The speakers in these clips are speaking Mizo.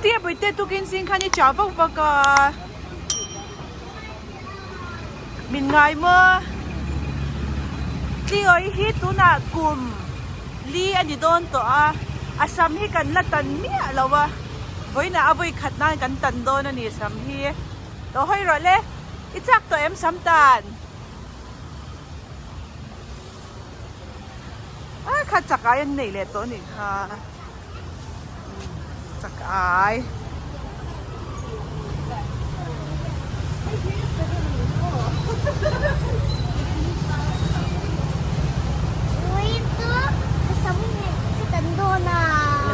Ngatinge Bawihte tukin zing khan i chah vak vak a? Min ngai maw? Tlingawi hi tunah kum li a ni dawn tawh a, a sam hi kan la tan miah lo a, vawiinah a vawi khat nan kan tan dawn a ni sam hi. Tawh hawi rawh le, i chak tawh em sam tan? A kha chak ai an nei leh tawh a nih kha chak ai.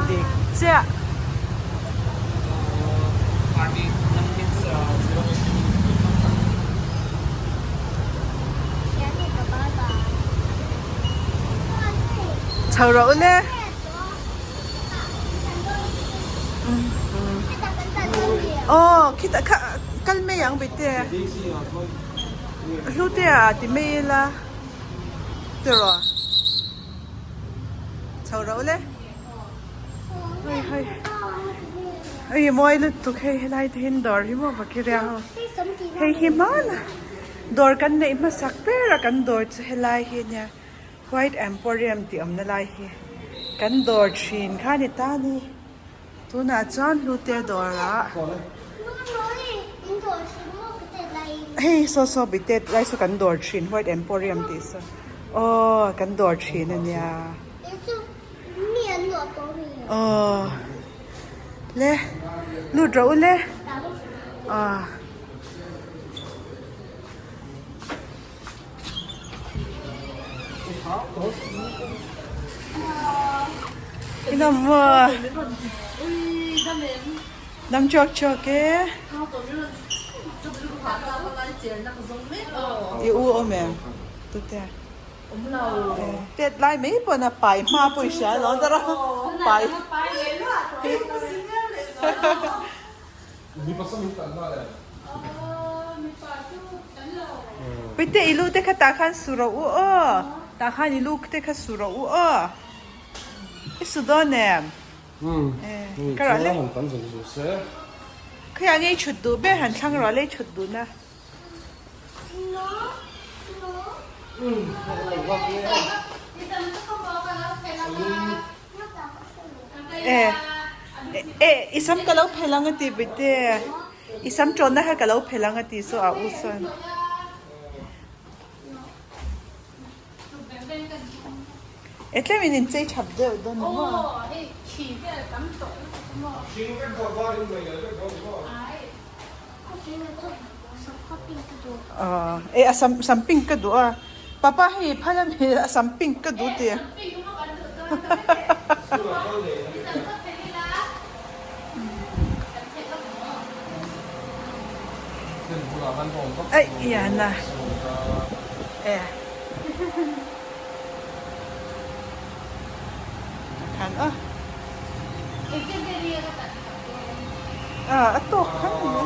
Dik chiah. Chho rawh u le. Aw khitah kha kal mai ang bete. Hlute ah ti mai ila tiraw. Chho rawh u le. Hei hei hei mawi lutuk hei helai te hian dawr hi maw Vakiria ho hei hi hmana dawr kan neih hmasak ber a kan dawr chu helai hi ania White Emporium tih awmna lai hi kan dawr thin kha a ni ta a ni tunah chuan hlute dawr ah hei saw saw bitet lai saw kan dawr thin White Emporium tih saw aw kan dawr thin ania. Aw le lut rawh u le aw. Inawm maw dam chhuak chhuak e i u awm em tute. Tet lai mai pawn a pai hma pawh i hria lo zara pai. Puite i lu te kha tah khan su rawh u aw tah khan i lu te kha su rawh u aw i su dawn em ka rawh le khawiah nge i chhut duh ber han thlang rawh le i chhut duh na. Eh i sam ka lo phel ang a ti bete i sam tawnna kha ka lo phel ang a ti chu a u chuan. E tlem in inchei thap deuh dawn a maw? E a sam sam pink ka duh a papa hei phal a mi a sam pink ka duh tih aih iana e khan a a tawk khan a ni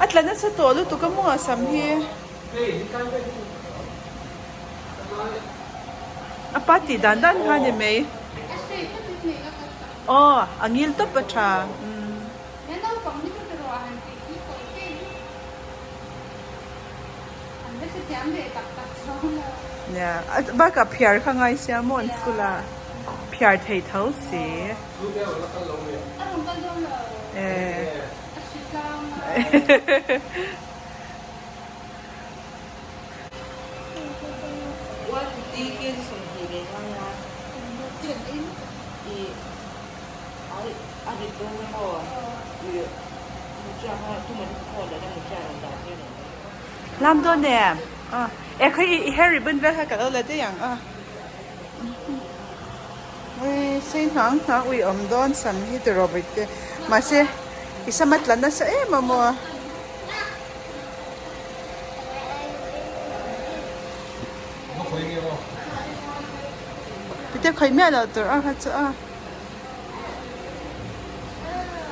a tla nasa tawh lutuk a maw a sam hi a pa tih dan dan kha a ni mai aw a ngil tawp a tha. Nia bakah phiar kha ngai sia maw an school a phiar thei tho si. Lam dawn em? A e khawi i hair ribbon vel kha ka lo la daih ang a. Ui sei hnang hnang ui awm dawn sam hi ti rawh bawih te mahse i sam a tla nasa em a maw. Tute khawih miah loh tur a kha chu a.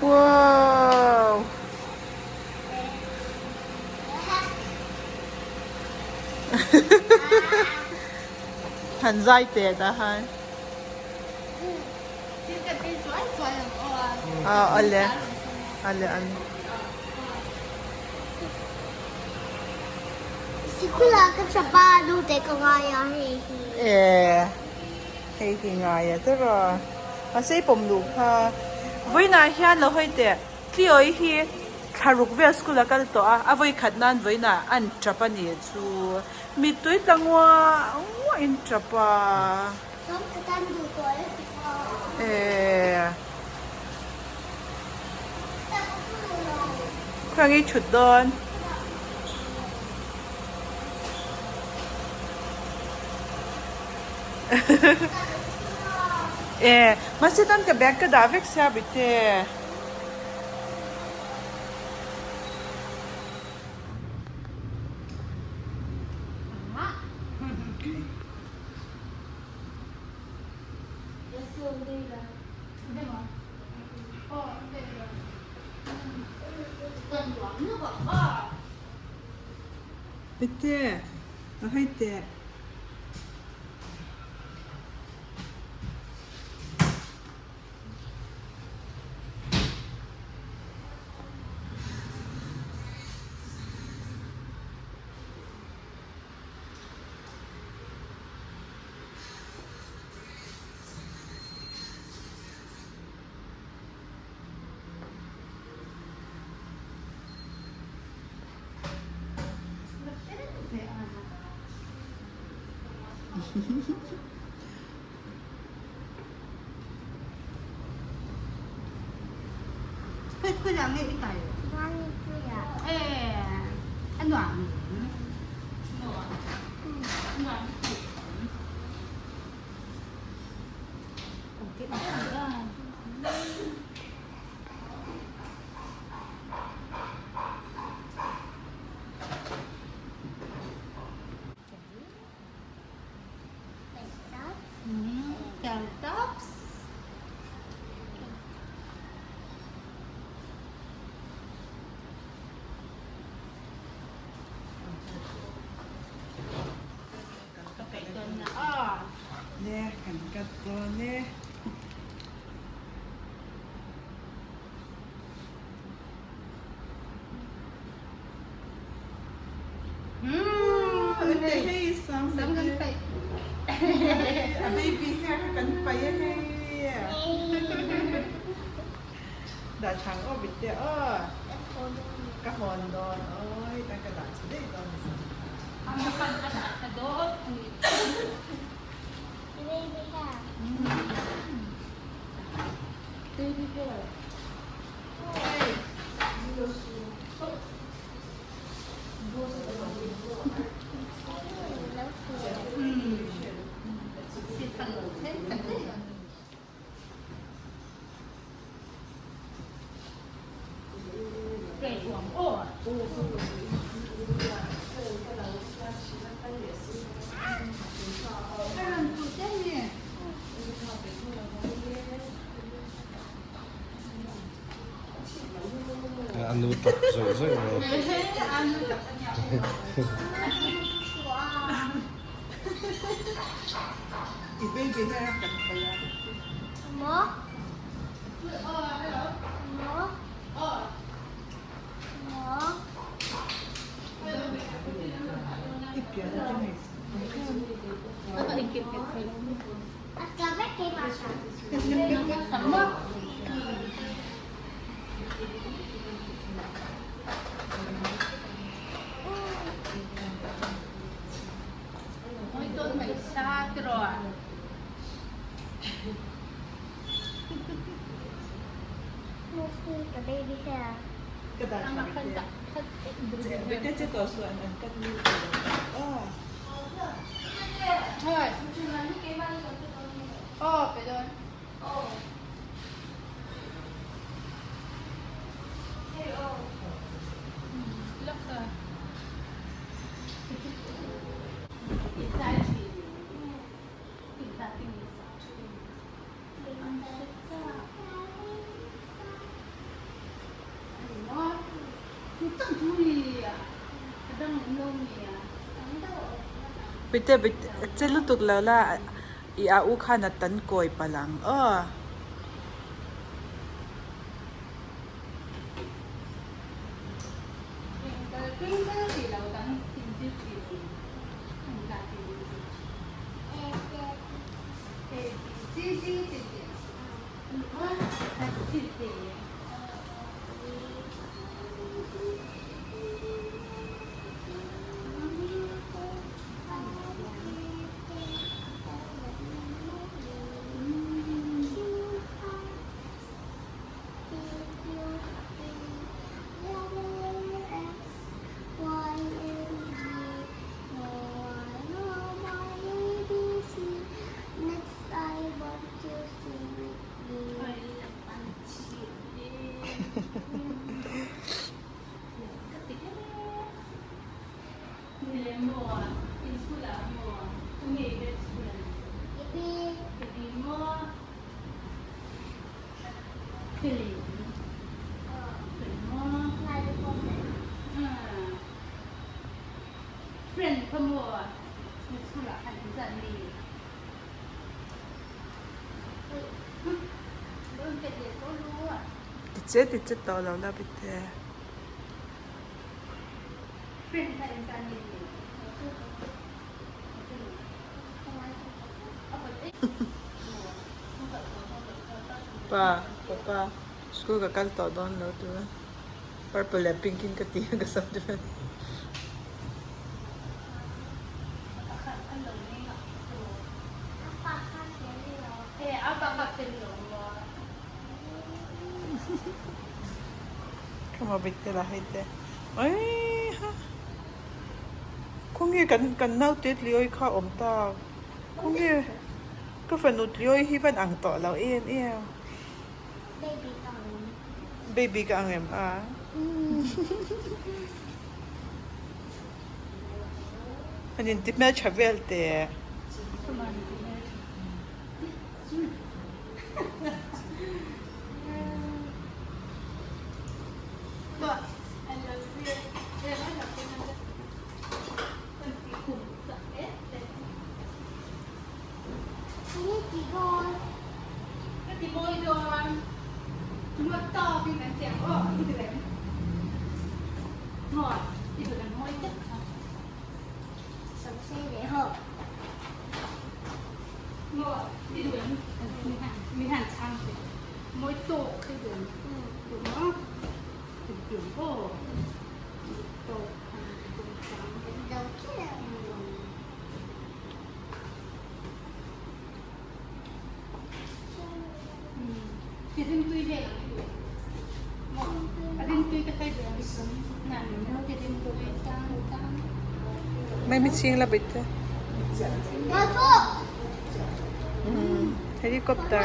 Wow. Han zai teh dah han. Awle awle awle. Sikula ka tha pa nu te ka ngai a hei hi. E hei hi ngai a tiraw a sei pawm luh kha vawiinah hian lo hawi teh Tliawi hi thlaruk vel school a kal tawh a a vawi khat nan vawiinah an tap a nih chu mittui tla nguah nguah in tap a. Sawm ka tan duh tawh e ti kha. E. Khawnge i thut dawn? E, mahse tan ka bag ka dah vek sia bite. Bite, a hei teh. Ne kan cut dawn e. Hei sam kan paih a baby hair kha kan paih a hei dah chang aw bit te aw ka hawn dawn awi tan ka dah chhe daih dawn ni sam Baby hair. Baby hair. A nu tak zawih zawih mai. Bite bite che lutuk lo la i a u khan a tan kawi palh ang aw. Ti che ti che tawh lo la bite. Pa papa school ka kal tawh dawn lo tura purple leh pink in ka ti a ka sam te hian. Khama bite la hei te aiha khawnge kan kan naute tliawi kha a awm ta khawnge ka fanu tliawi hi van ang tawh lo em em baby ka ang em a an inti hmeltha vel teh. Mai mi ching la bit te. Helicopter.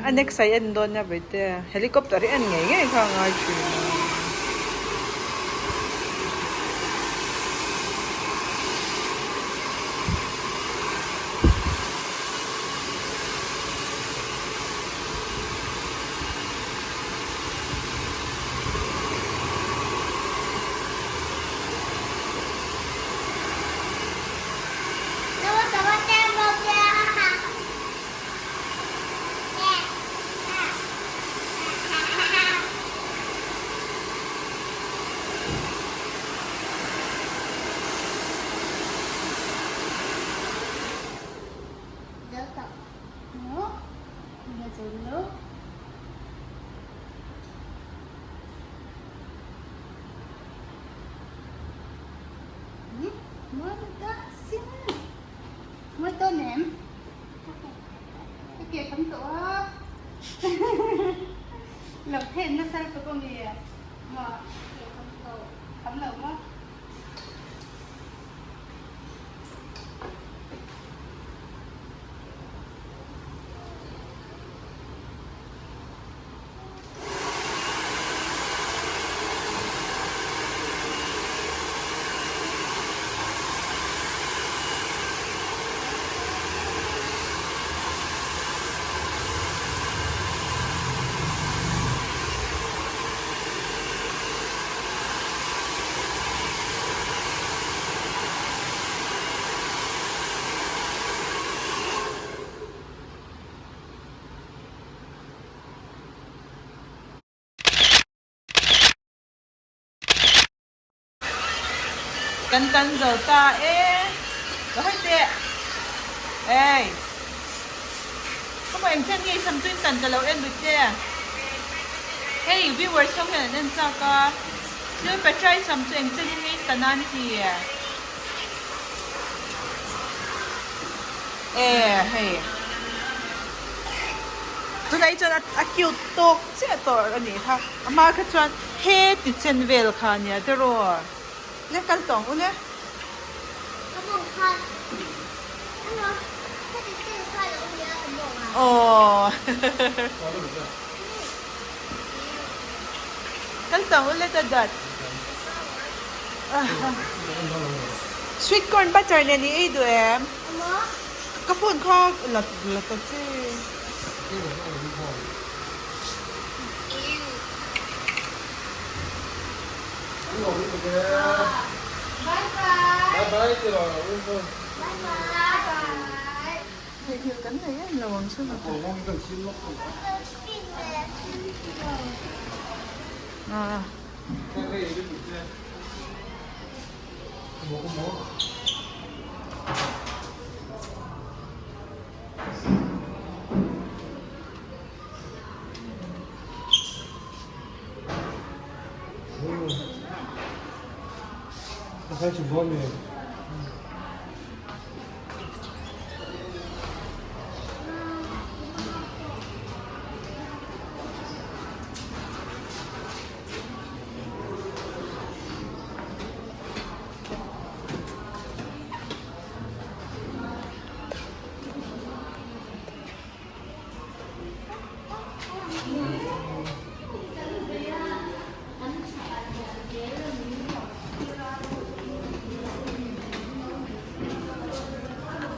A next ai en dawn nia vaite helicopter hi en ngei ngei kha a ngai thin a. Kan tan zo ta e. Ka hawi teh. Ei. Ka maw eng chen nge i sam chu in tan ka lo en lut che. Hei viewers ho hian an en chak a. Thil Petra i sam chu eng chen in nge in tan a ni ti. E hei. Tunah hi chuan a cute tawk chiah tawh a nih kha. A hma kha chuan he ti chen vel kha a nia tiraw. Le kal tawh ang u le. Ka mawng khan ano ka ti chen kha lo nia ka mawng a. Aw. Kal tawh ang u le dat dat. Sweet corn butter nen i ei duh em? Ka phone kha la la ta che. Theihnghilh kan nei em lo ang chu.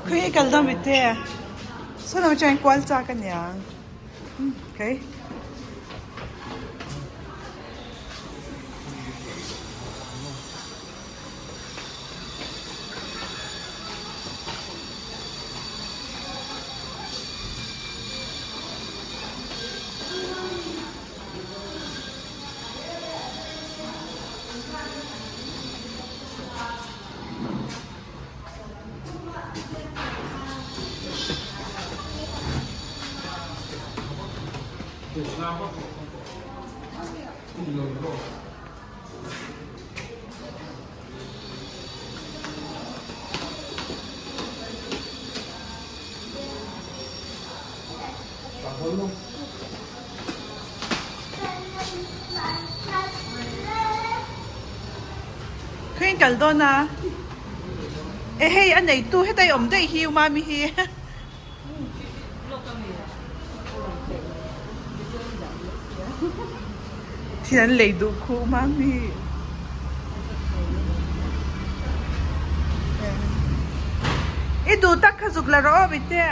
Khawi kal dawn mite saw lam atangin kual chak a niang okay. Khawiin kal dawn a e hei a neitu heta i awm daih hi u mami hi. Thil an lei duh khuh mami. I duh tak kha zuk la rawh aw mite.